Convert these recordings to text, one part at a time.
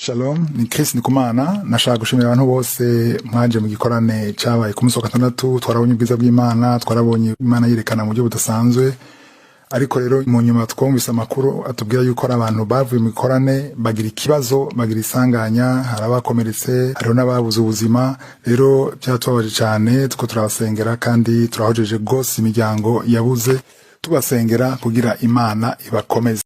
Shalom, ni Chris Ndikumana. Nashaka gushimira abantu bose mwaje mu gikorane cyabaye ku munsi wa gatandatu. Twarabonye ubwiza bw'Imana, twarabonye Imana yerekana mu buryo budasanzwe. Ariko rero mu nyuma twumvise amakuru atubwira yuko ari abantu bavuye mu gikorane bagira ikibazo, bagira isanganya, hari abakomeretse, hariho n'ababuze ubuzima. Rero byatubabaje cyane, tuko turabasengera kandi turahojeje rwose imiryango yabuze, tubasengera kugira Imana ibakomeze.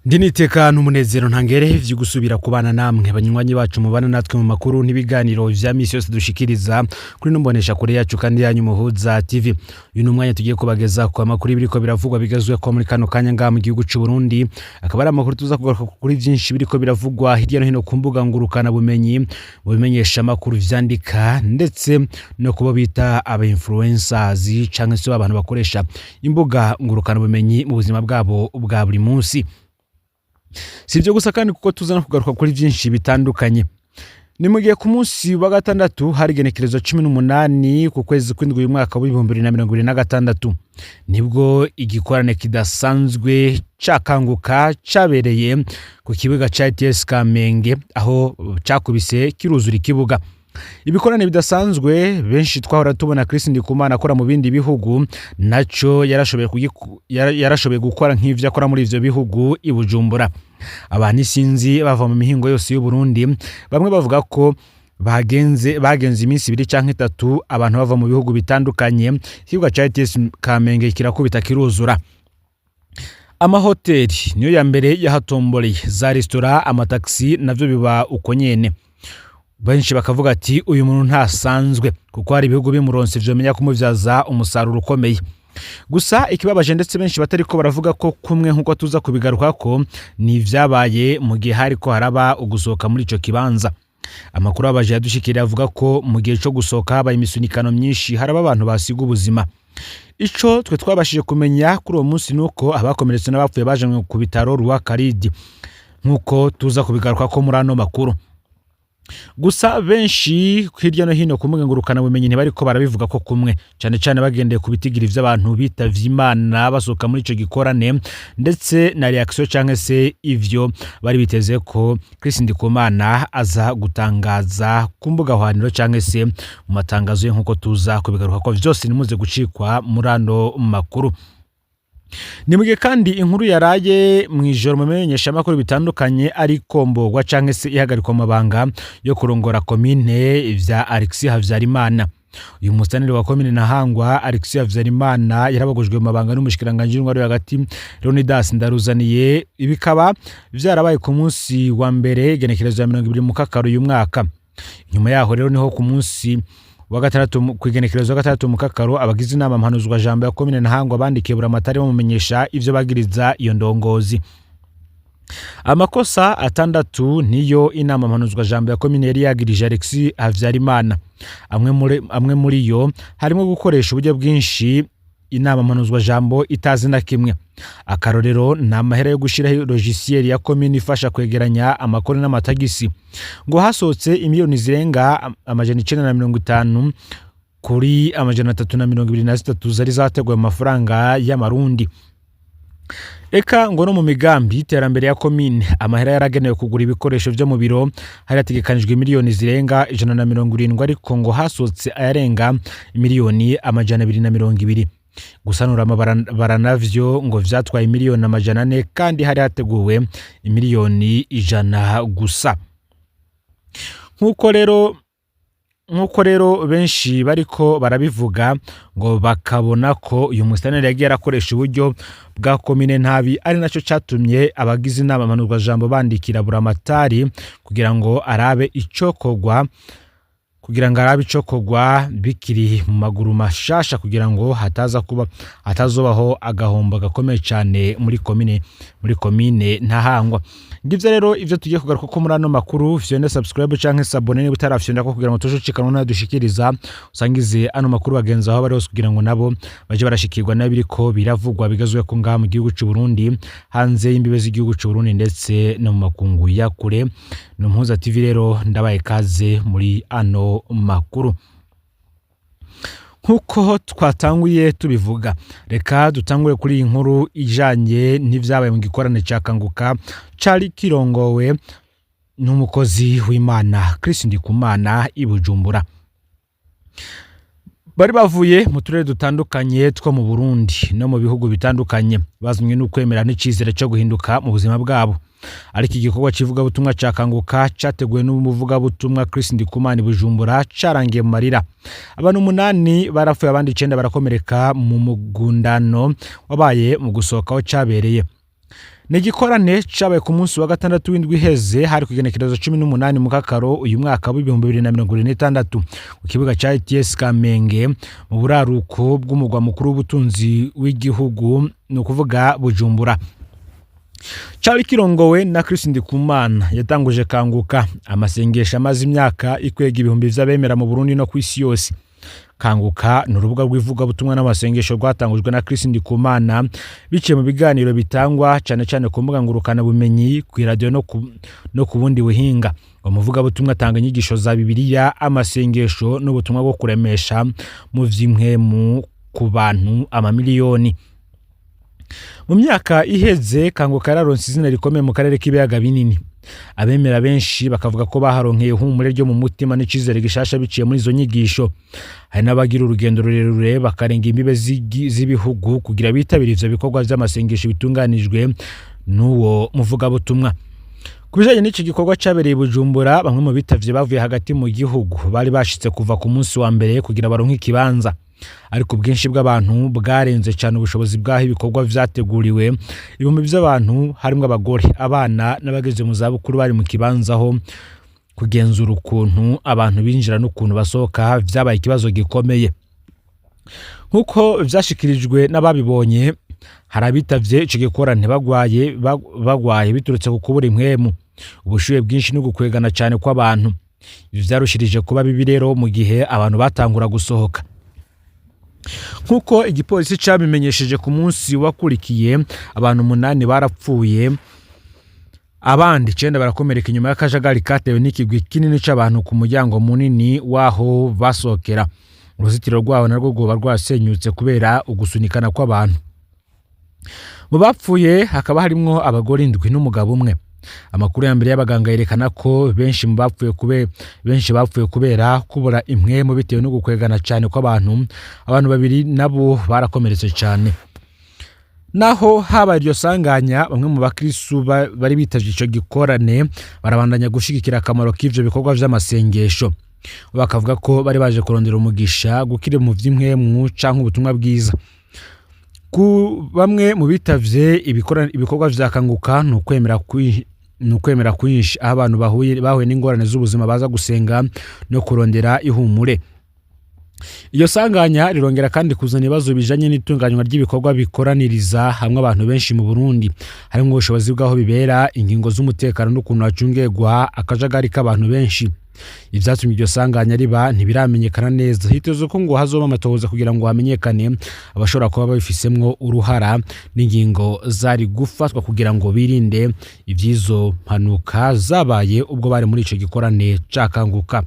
Ndi niteka n'umunezero ntangere vyo gusubira kubana namwe, banywanyi bacu mubana natwe mu makuru n'ibiganiro vya misi yose dushikiriza kuri numbonesha kure yacu kandi yanyu Muhuza TV. Uyu ni umwanya tugiye kubageza ku amakuru biriko biravugwa bigezwe ko muri kano kanya ngaha mu gihugu c'u Burundi. Akaba ari amakuru tuza kugaruka kuri vyinshi biriko biravugwa hirya no hino ku mbuga ngurukana bumenyi, mu bimenyesha amakuru vyandika, ndetse no kubo bita aba influencers canke se abantu bakoresha imbuga ngurukana bumenyi mu buzima bwabo bwa buri munsi. Si ibyo gusa kandi, kuko tuza no kugaruka kuri byinshi bitandukanye. Ni mu gihe ku munsi wa gatandatu, hari igenekerezo 18 ku kwezi kw'indwi uyu mwaka w'2026, nibwo igikorane kidasanzwe cakanguka cabereye ku kibuga ca ETS Kamenge, aho cakubise kiruzura ikibuga. Ibikorane bidasanzwe benshi twahora tubona Chris Ndikumana akora mu bindi bihugu, naco yarashoboye gukora nk'ivyo akora muri ivyo bihugu i Bujumbura. Abantu isinzi bava mu mihingo yose y'u Burundi, bamwe bavuga ko bagenze iminsi 2 canke 3, abantu bava mu bihugu bitandukanye. Ikibuga ca ETS Kamenge kirakubita kiruzura. Amahoteli niyo ya mbere yahatomboreye, za resitora, amataxi navyo biba uko nyene. Benshi bakavuga ati uyu muntu ntasanzwe, kuko hari ibihugu bimuronse vyomenya kumuvyaza umusaruro ukomeye. Gusa ikibabaje, ndetse benshi batariko baravuga ko kumwe nk'uko tuza kubigaruka ko, ni ivyabaye mu gihe hariko haraba ugusohoka muri ico kibanza. Amakuru abaje yadushikiriye avuga ko mu gihe co gusohoka habaye imisunikano myinshi, haraba abantu basiga ubuzima. Ico twe twabashije kumenya kuri uwo munsi nuko abakomeretse n'abapfuye bajanywe ku bitaro Roi Khalid, nk'uko tuza kubigaruka ko muri ano makuru. Gusa benshi hirya no hino ku mbuga ngurukanabumenyi ntibariko barabivuga ko kumwe, cyane cyane bagendeye ku bitigiri vy'abantu bitavye Imana basohoka muri ico gikorane, ndetse na reaction canke se ivyo bari biteze ko Chris Ndikumana aza gutangaza ku mbuga hwaniro canke se mu matangazo ye, nk'uko tuza kubigaruka ko vyose. Nimuze gucikwa muri ano makuru. Ni mugihe kandi inkuru yaraye mu ijoro mu menyeshamakuru bitandukanye ari komborwa canke se ihagarikwa mabanga yo kurongora komine vya Alexis Havyarimana. Uyu mustaneri wa komine Ntahangwa, Alexis Havyarimana, yarabagojwe mu mabanga n'umushikiranganji w'intwaro yo hagati, Leonidas Ndaruzaniye. Bikaba vyarabaye ku munsi wa mbere, igenekerezo ya 20 Mukakaro uyu mwaka. Nyuma yaho rero niho ku munsi wa gatandatu, ku igenekerezo wa gatandatu Mukakaro, abagize inama mpanuzwa jambo ya komine Ntahangwa bandikiye Buramatari bamumenyesha ivyo bagiriza iyo ndongozi. Amakosa atandatu niyo inama mpanuzwa jambo ya komine yari yagirije Alexis Havyarimana. Amwe muri yo harimo gukoresha uburyo bwinshi inama mpanuzwa jambo itazi na kimwe. Akarorero ni amahera yo gushiraho logiciel ya komine ifasha kwegeranya amakori n'amatagisi. Ngo hasohotse imiliyoni zirenga 950 kuri 323 zari zateguwe mu mafaranga y'amarundi. Eka ngo no mu migambi y'iterambere ya komine, amahera yaragenewe kugura ibikoresho vyo mu biro hari hategekanijwe miliyoni zirenga 170, ariko ngo hasohotse ayarenga miliyoni 220. Gusanura amabarabara navyo ngo vyatwaye miliyoni 400, kandi hari hateguwe miliyoni 100 gusa. Nk'uko rero benshi bariko barabivuga, ngo bakabona ko uyu musitanteri yagiye arakoresha uburyo bwa komine ntabi, ari naco catumye abagize inama mpanuzwajambo bandikira Buramatari kugira ngo arabe icokorwa bikiri mu maguru mashasha, kugira ngo hataza kuba hatazobaho agahombo gakomeye cyane muri komine Ntahangwa. Ngivyo rero ivyo tugiye kugaruka ko muri ano makuru. Fyonde subscribe canke s'abonner niba utarafyonda ko, kugira ngo tujucikanwa nadushikiriza. Usangize ano makuru bagenzi aho bari hose, kugira ngo nabo baje barashikirwa n'abiriko biravugwa bigazwe ko ngaha mu gihugu c'u Burundi, hanze y'imbibe z'igihugu c'u Burundi, ndetse no mu makungu ya kure. Ni Mpuza TV rero, ndabaye kaze muri ano makuru. Nk'uko twatanguye tubivuga, reka dutangure kuri iyi nkuru ijanye n'ivyabaye mu gikorane ca Kanguka cari kirongowe. N'umukozi w'Imana Chris Ndikumana i Bujumbura. Bari bavuye mu turere dutandukanye two mu Burundi no mu bihugu bitandukanye, bazanywe n'ukwemera n'icizere cyo guhinduka mu buzima bwabo. Ariko igikorwa cy'ivugabutumwa ca Kanguka categuwe n'umuvugabutumwa Chris Ndikumana i Bujumbura carangiye mu marira. Abantu 8 barapfuye, abandi 9 barakomereka mu mugundano wabaye mu gusohoka aho cabereye. Ni igikorane cabaye ku munsi wa gatandatu w'indwi iheze, hari ku igenekerezo 18 Mukakaro uyu mwaka w'2026, ku kibuga ca ETS Kamenge mu buraruko bw'umugwa mukuru w'ubutunzi w'igihugu, ni ukuvuga Bujumbura. Cari kirongowe na Chris Ndikumana yatanguje Kanguka, amasengesho amaze imyaka ikwega ibihumbi vy'abemera mu Burundi no kw'isi yose. Kanguka ni urubuga rw'ivugabutumwa n'amasengesho rwatangujwe na Chris Ndikumana biciye mu biganiro bitangwa cyane cyane ku mbuga ngurukanabumenyi, ku iradiyo no ku bundi buhinga. Umuvugabutumwa atanga inyigisho za Bibiliya, amasengesho n'ubutumwa bwo kuremesha mu vy'impwemu ku bantu amamiliyoni. Mu myaka iheze, Kanguka yararonse izina rikomeye mu karere k'ibiyaga binini. Abemera benshi bakavuga ko baharonkeye ihumure ryo mu mutima n'icizere gishasha biciye muri izo nyigisho. Hari n'abagira urugendo rurerure bakarenga imbibe z'ibihugu kugira bitabire ivyo bikorwa vy'amasengesho bitunganijwe n'uwo muvugabutumwa. Ku bijanye n'iki gikorwa cabereye i Bujumbura, bamwe mu bitavye bavuye hagati mu gihugu bari bashitse kuva ku munsi wa mbere kugira baronke ikibanza, ariko ubwinshi bw'abantu bwarenze cyane ubushobozi bw'aho ibikorwa vyateguriwe. Ibihumbi by'abantu harimwo abagore, abana n'abageze mu zabukuru bari mu kibanza, aho kugenzura ukuntu abantu binjira n'ukuntu basohoka vyabaye ikibazo gikomeye. Nk'uko vyashikirijwe n'ababibonye, hari abitavye ico gikorane bagwaye biturutse ku kubura impwemu, ubushuhe bwinshi no gukwegana cyane kw'abantu. Ibi vyarushirije kuba bibi rero mu gihe abantu batangura gusohoka. Nk'uko igipolisi cabimenyesheje ku munsi wakurikiye, abantu 8 barapfuye, abandi 9 barakomereka inyuma y'akajagari katewe n'ikigwi kinini c'abantu ku muryango munini w'aho basohokera. Uruzitiro rwaho narwo rwoba rwasenyutse kubera ugusunikana kw'abantu. Mu bapfuye hakaba harimwo abagore 7 n'umugabo umwe. Amakuru ya mbere y'abaganga yerekana ko benshi bapfuye kubera kubura impwemu bitewe no gukwegana cyane kw'abantu. Abantu 2 nabo barakomeretse cyane. Naho habaye iryo sanganya, bamwe mu bakristu bari bitavye ico gikorane barabandanya gushigikira akamaro k'ivyo bikorwa vy'amasengesho, bakavuga ko bari baje kurondera umugisha, gukira mu vy'impwemu canke ubutumwa bwiza. Ku bamwe mu bitavye ibikorwa vya Kanguka, ni ukwemera kwinshi, aho abantu bahuye n'ingorane z'ubuzima baza gusenga no kurondera ihumure. Iyo sanganya rirongera kandi kuzana ibibazo bijanye n'itunganywa ry'ibikorwa bikoraniriza hamwe abantu benshi mu Burundi, harimwo ubushobozi bw'aho bibera, ingingo z'umutekano n'ukuntu hacungerwa akajagari k'abantu benshi. Ivyatumye iryo sanganya riba ntibiramenyekana neza. Hitezwe ko ngo hazoba amatohoza kugira ngo hamenyekane abashobora kuba babifisemwo uruhara n'ingingo zari gufatwa kugira ngo birinde ivy'izo mpanuka zabaye ubwo bari muri ico gikorane ca Kanguka.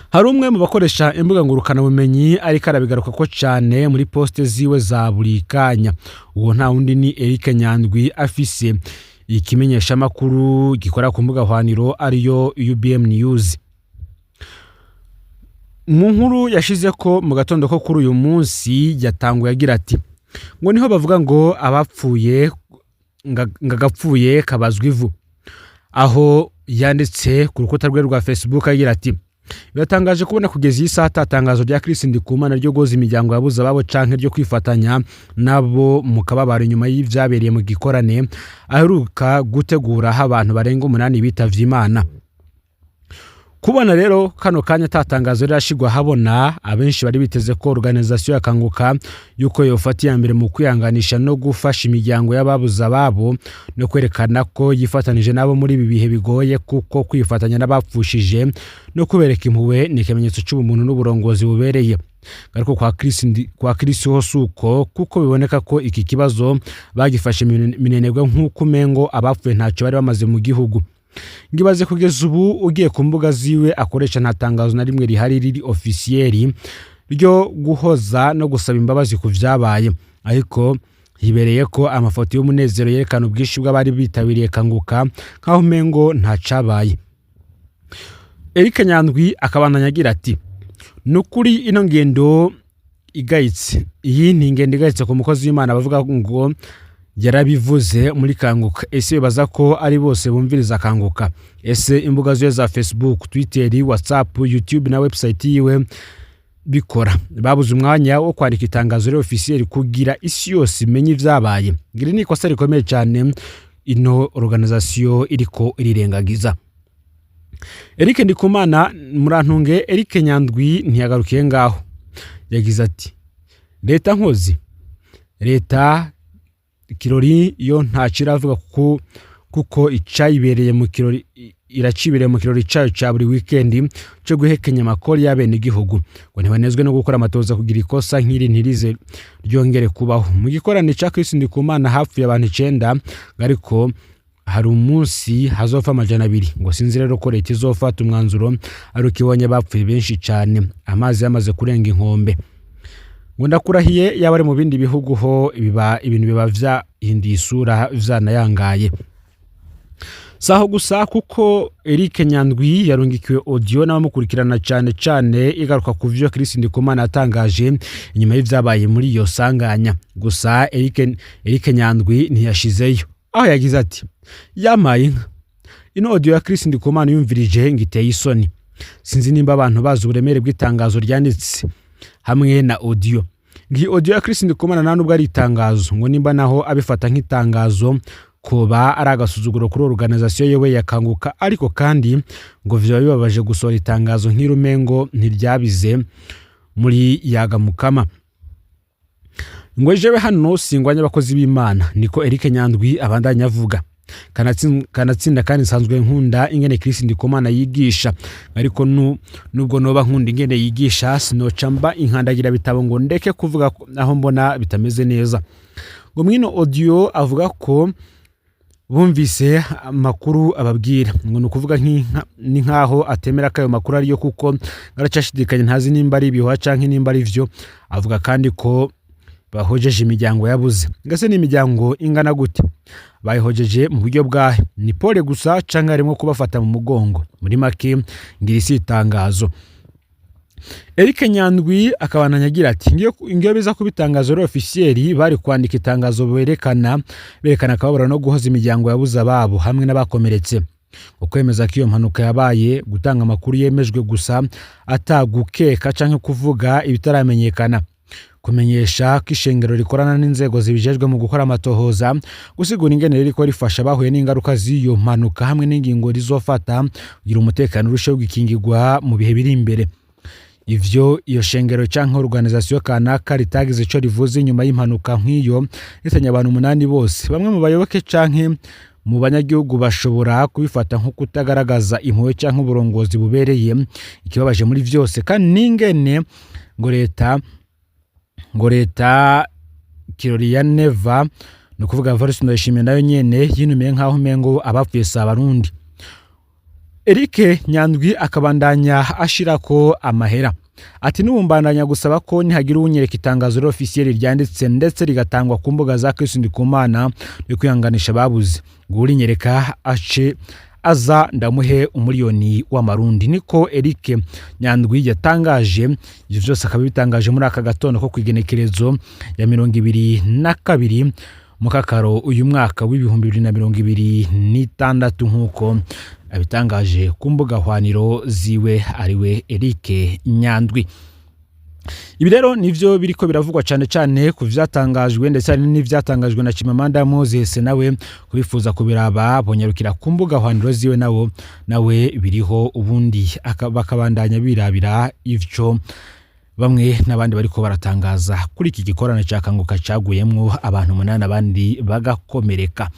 Hari umwe mu bakoresha imbuga ngurukanabumenyi ariko arabigaruka ko cyane muri poste ziwe za buri kanya. Uwo nta wundi ni Eric Nyandwi, afise ikimenyeshamakuru gikora ku mbuga hwaniro ariyo UBM News. Mu nkuru yashize ko mu gatondo ko kuri uyu munsi, yatanguye agira ati ngo niho bavuga ngo abapfuye ngo agapfuye kabazwa ivu, aho yanditse ku rukuta rwe rwa Facebook agira ati: "Biratangaje kubona kugeza iyi saha ata tangazo rya Chris Ndikumana ryo guhoza imiryango yabuze ababo canke ryo kwifatanya nabo mu kababaro inyuma y'ivyabereye mu gikorane aheruka gutegura aho abantu barenga 8 bitavye Imana." Kubona rero kano kanya ata tangazo rirashigwa habona, abenshi bari biteze ko organisation ya Kanguka yuko yofata iya mbere mu kwihanganisha no gufasha imiryango y'ababuze ababo no kwerekana ko yifatanije nabo muri ibi bihe bigoye, kuko kwifatanya n'abapfushije no kubereka impuhwe ni ikimenyetso c'ubumuntu n'uburongozi bubereye. Ariko kwa Chris ho suko, kuko biboneka ko iki kibazo bagifashe minenegwe, nk'uko umengo abapfuye ntacyo bari bamaze mu gihugu. Ngibaze, kugeza ubu ugiye ku mbuga ziwe akoresha, nta tangazo na rimwe rihari riri officiel ryo guhoza no gusaba imbabazi ku vyabaye, ariko Hibereye ko amafoto y'umunezero yerekana ubwinshi bw'abari bitabiriye Kanguka, nk'aho umengo ntacabaye. Eric Nyandwi akabandanya agira ati: "Nukuri ino ngendo igayitse, iyi ni ingendo igayitse ku mukozi w'Imana bavuga ngo yarabivuze muri Kanguka. Ese bibaza ko ari bose bumviriza Kanguka? Ese imbuga ziwe za Facebook, Twitter, WhatsApp, YouTube na website yiwe bikora, babuze umwanya wo kwandika itangazo rero officiel kugira isi yose imenye ivyabaye? Ngiri ni ikosa rikomeye cyane ino organisation iriko irirengagiza." Eric Ndikumana, murantunge, Eric Nyandwi ntiyagarukiye ngaho. Yagize ati: "Leta nkozi, leta kirori yo ntacyo iravuga kuko icayibereye mu kirori iracibereye mu kirori cayo ca buri weekend cyo guhekenya amakori y'abenegihugu, ngo ntibanezwe no gukora amatoza kugira ikosa nk'iri ntirize ryongere kubaho. Mu gikorane ca Chris Ndikumana hapfuye abantu 9, ariko hari umunsi hazopfa 200. Ngo sinzi rero ko leta izofata umwanzuro ari uko ibonye bapfuye benshi cyane, amazi yamaze kurenga inkombe. Ngo ndakurahiye, yaba ari mu bindi bihugu ho biba ibintu biba vyahinduye isura, vyanayangaye." Saho gusa, kuko Eric Nyandwi yarungikiwe audio n'abamukurikirana cyane cyane igaruka ku vyo Chris Ndikumana yatangaje inyuma y'ivyabaye muri iyo sanganya. Gusa Eric Nyandwi ntiyashizeyo, aho yagize ati: "Yamaye inka, ino audio ya Chris Ndikumana yumvirije ngo iteye isoni. Sinzi nimba abantu bazi uburemere bw'itangazo ryanditse hamwe na audio. Ngiyi audio ya Chris Ndikumana nta nubwo ari itangazo. Ngo nimba naho abifata nk'itangazo, koba ari agasuzuguro kuri organisation yewe yakanguka. Ariko kandi ngo vyoba bibabaje gusohora itangazo nk'irumengo ntiryabize muri yaga mukama. Ngo jewe hano singwanya abakozi b'Imana," niko Eric Nyandwi abandanya avuga. "Kanatsinda kandi nsanzwe nkunda ingene Chris Ndikumana yigisha, ariko nubwo noba nkunda ingene yigisha, sinoca mba inkandagira bitabo ngo ndeke kuvuga aho mbona bitameze neza." Ngo mwino audio avuga ko bumvise amakuru ababwira, ngo ni ukuvuga ni nkaho atemera ko ayo makuru ariyo, kuko aracashidikanya, ntazi nimba ari ibihuha canke nimba ari vyo. Avuga kandi ko bahojeje imiryango yabuze. Ngase ni imiryango ingana gute? Bayihojeje mu buryo bwahe? Ni pole gusa canke harimo kubafata mu mugongo? Muri make ngira isi itangazo." Eric Nyandwi akabandanya agira ati: "Ngiyo biza kuba itangazo rero officiel, bari kwandika itangazo berekana akababaro no guhoza imiryango yabuze ababo hamwe n'abakomeretse, ukwemeza ko iyo mpanuka yabaye, gutanga amakuru yemejwe gusa atagukeka canke kuvuga ibitaramenyekana, kumenyesha ko ishengero rikorana n'inzego zibijejwe mu gukora amatohoza, gusigura ingene ririko rifasha abahuye n'ingaruka z'iyo mpanuka hamwe n'ingingo rizofata kugira umutekano urusheho gukingirwa mu bihe biri imbere. Ivyo iyo shengero canke organisation kanaka ritagize ico rivuze inyuma y'impanuka nk'iyo ihitanye abantu 8 bose, bamwe mu bayoboke canke mu banyagihugu bashobora kubifata nko kutagaragaza impuhwe canke uburongozi bubereye. Ikibabaje muri vyose kandi n'ingene ngo leta kirori ya Neva, ni ukuvuga Evariste Ndayishimiye, nayo nyene yinumiye nk'aho umengo abapfuye si Abarundi." Eric Nyandwi akabandanya ashirako amahera ati: "N'ubu mbandanya gusaba ko nihagira uwunyereka itangazo officiel ryanditse ndetse rigatangwa ku mbuga za Chris Ndikumana ryo kwihanganisha babuze, ngo urinyereka ace aza ndamuhe 1 miliyoni w'amarundi." Niko Eric Nyandwi yatangaje. Ivyo vyose akaba bitangaje muri aka gatondo ko kwigenekerezo ya 22 Mukakaro uyu mwaka w'2026, nk'uko abitangaje ku mbuga hwaniro ziwe, ariwe Eric Nyandwi. Ibi rero nivyo biriko biravugwa cyane cyane ku vyatangajwe, ndetse hari n'ivyatangajwe na Chimamanda Moses. Nawe kubifuza kubiraba bonyarukira ku mbuga hwaniro ziwe, nawo nawe biriho, ubundi bakabandanya birabira ivyo bamwe n'abandi bariko baratangaza kuri iki gikorane ca Kanguka caguyemwo abantu 8, abandi bagakomereka.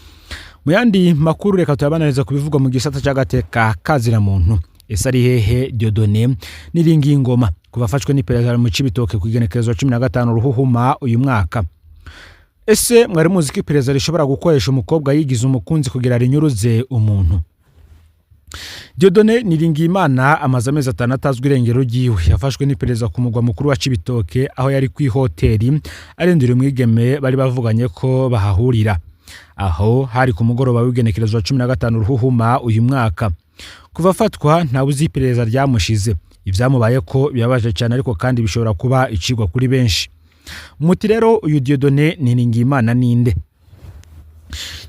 Mu yandi makuru, reka tuyabananiza ku bivugwa mu gisata c'agateka kazira muntu. Ese ari hehe Dieudonné Niringiyingoma kuva afashwe n'iperereza mu Cibitoke ku igenekerezo 15 Ruhuhuma uyu mwaka? Ese mwari muzi ko iperereza rishobora gukoresha umukobwa yigize umukunzi kugira rinyuruze umuntu? Dieudonné Niringiyimana amaze amezi 5 atazwi irengero ryiwe. Yafashwe n'iperereza ku mugwa mukuru wa Cibitoke, aho yari kw'ihoteli arindiriye umwigeme bari bavuganye ko bahahurira. Aho hari ku mugoroba w'igenekerezo wa 15 Ruhuhuma uyu mwaka. Kuva afatwa ntawe uzi iperereza ryamushize. Ivyamubaye ko birabaje cyane, ariko kandi bishobora kuba icigwa kuri benshi. Muti rero uyu Dieudonné Niringiyimana ninde?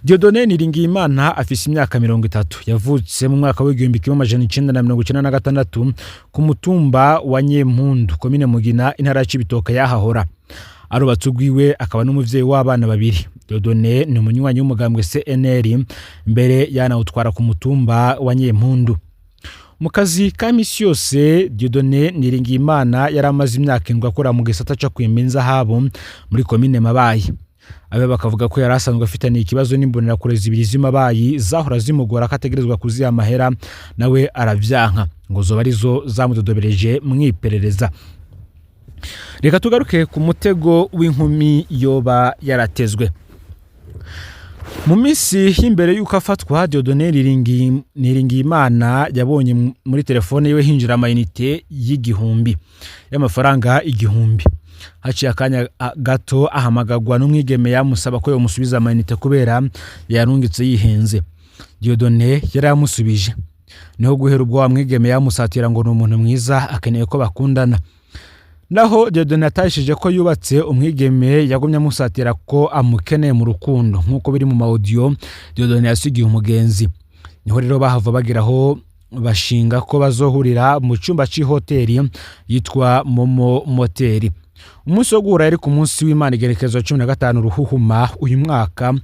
Dieudonné Niringiyimana afise imyaka 30. Yavutse mu mwaka w'1996 ku mutumba wa Nyempundu, komine Mugina, intara ya Cibitoke yahahora. Arubatse ugwiwe, akaba n'umuvyeyi w'abana babiri. Dieudonné ni umunywanyi w'umugambwe CNL, mbere yanawutwara ku mutumba wa Nyempundu. Mu kazi ka misi yose, Dieudonné Niringiyimana yari amaze imyaka 7 akora mu gisata co kwimba inzahabu muri komine Mabayi. Abe bakavuga ko yari asanzwe afitaniye ikibazo n'imbonerakure zibiri z'Imabayi zahora zimugora ko ategerezwa kuziha amahera, nawe aravyanka, ngo zoba arizo zamudodobereje mw'iperereza. Reka tugaruke ku mutego w'inkumi yoba yaratezwe. Mu minsi y'imbere y'uko afatwa, Dieudonné Niringiyimana yabonye muri telefone yiwe hinjira amayinite y'igihumbi, y'amafaranga 1000. Haciye akanya gato ahamagagwa n'umwigeme yamusaba ko yomusubiza amayinite kubera yarungitse yihenze. Dieudonné yari yamusubije. Niho guhera ubwo wa mwigeme yamusatira ngo ni umuntu mwiza, akeneye ko bakundana. Naho Dieudonné atahishije ko yubatse, umwigeme yagumye amusatira ko amukeneye mu rukundo, nk'uko biri mu ma audio Dieudonné yasigiye umugenzi. Niho rero bahava bageraho bashinga ko bazohurira mu cyumba c'ihoteli yitwa Momo Moteri. Umunsi wo guhura yari ku munsi w'Imana, igerekezo 15 Ruhuhuma uyu mwaka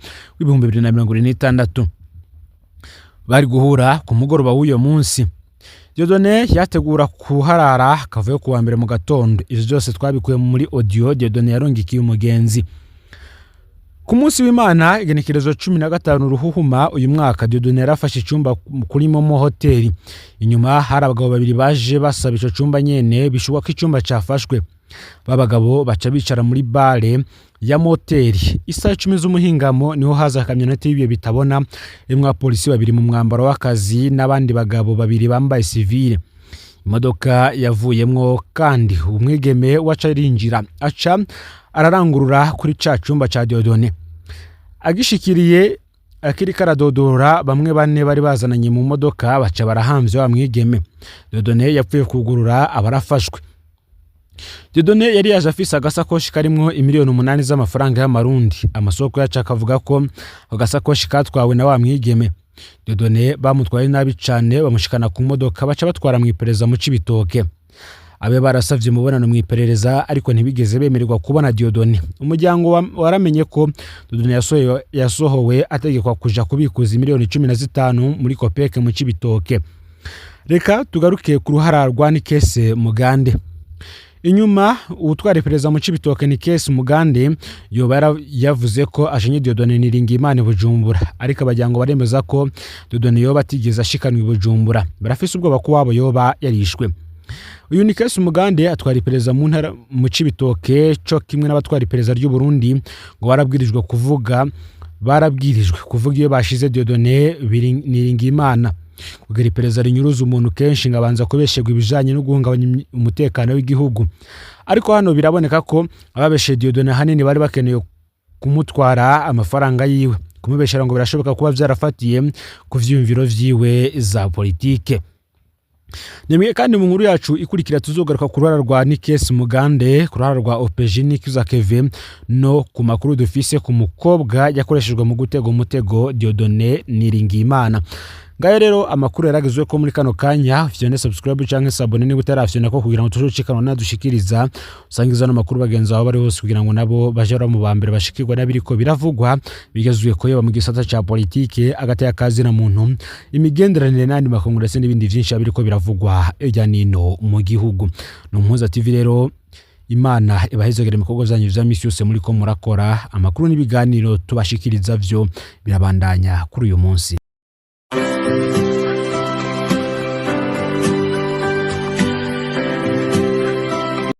w'2026. Bari guhura ku mugoroba w'uyo munsi. Dieudonné yategura kuharara akavuyo kuwa mbere mu gatondo. Ivyo byose twabikuye muri audio Dieudonné yarungikiye umugenzi. Ku munsi w'Imana, igenekerezo 15 Ruhuhuma uyu mwaka, Dieudonné yarafashe icyumba kuri Momo Hoteli. Inyuma hari abagabo babiri baje basaba ico cumba nyene, bishoboka ko icyumba cafashwe. Babagabo baca bicara muri bar ya moteri. Isaha 10 z'umuhingamo niho haza akamyoneti y'ibiyo bitabona irimwo abapolisi babiri mu mwambaro w'akazi n'abandi bagabo babiri bambaye sivile. Imodoka yavuyemwo kandi umwigeme waca arinjira, aca ararangurura kuri ca cumba ca Dieudonné. Agishikiriye akiriko aradodora, bamwe bane bari bazananye mu modoka baca barahamvye wa mwigeme. Dieudonné yapfuye kugurura aba arafashwe. Dieudonné yari yaje afise agasakoshi karimwo imiliyoni 8 z'amafaranga y'amarundi. Amasoko yacu akavuga ko ako gasakoshi katwawe na wa mwigeme. Dieudonné bamutwaye nabi cane, bamushikana ku modoka, baca batwara mw'iperereza mu Cibitoke. Abe barasavye umubonano mw'iperereza, ariko ntibigeze bemererwa kubona Dieudonné. Umuryango waramenye ko Dieudonné yasohowe ategekwa kuja kubikuza imiliyoni 15 muri Kopeke mu Cibitoke. Reka tugaruke ku ruhara rwa Nikese Mugande. Inyuma uwutwara iperereza mu Cibitoke, Nikese Mugande, yoba yavuze ko ashenye Dieudonné Niringiyimana i Bujumbura, ariko abajyango baremeza ko Dieudonné yoba atigeze ashikanwa i Bujumbura. Barafise ubwoba ko wabo yoba yarishwe. Uyu Nikese Mugande atwara iperereza mu ntara mu Cibitoke, co kimwe n'abatwara iperereza ry'u Burundi, ngo barabwirijwe kuvuga iyo bashize Dieudonné Niringiyimana. Kugira iperereza rinyuruza umuntu, kenshi ngo abanza kubesherwa ibijanye no guhungabanya umutekano w'igihugu, ariko hano biraboneka ko ababeshe Dieudonné ahanini bari bakeneye kumutwara amafaranga yiwe. Kumubeshera ngo birashoboka kuba vyarafatiye ku vyiyumviro vyiwe za politike. Nimwe kandi mu nkuru yacu ikurikira tuzogaruka ku ruhara rwa Nikesi Mugande, ku ruhara rwa OPG Nikiza Keve, no ku makuru dufise ku mukobwa yakoreshejwe mu gutega umutego Dieudonné Niringiyimana. Ngayo rero amakuru yaragezwe ko muri kano kanya. Fyone subscribe canke s'abonner niba utarafyona ko, kugira ngo tuzoshikana nadushikiriza. Usangiza no makuru bagenzi bawe bari hose, kugira ngo nabo baje mu ba mbere bashikirwa n'abiriko biravugwa bigezwe ko yoba mu gisata ca politike, agateka kazi na muntu, imigenderanire n'andi makungu, ndetse n'ibindi vyinshi biriko biravugwa hirya nino mu gihugu. Ni Umuhuza TV rero. Imana ibahezagire mu bikorwa vyanyu vya misi yose muriko murakora. Amakuru n'ibiganiro tubashikiriza vyo birabandanya kuri uyu munsi.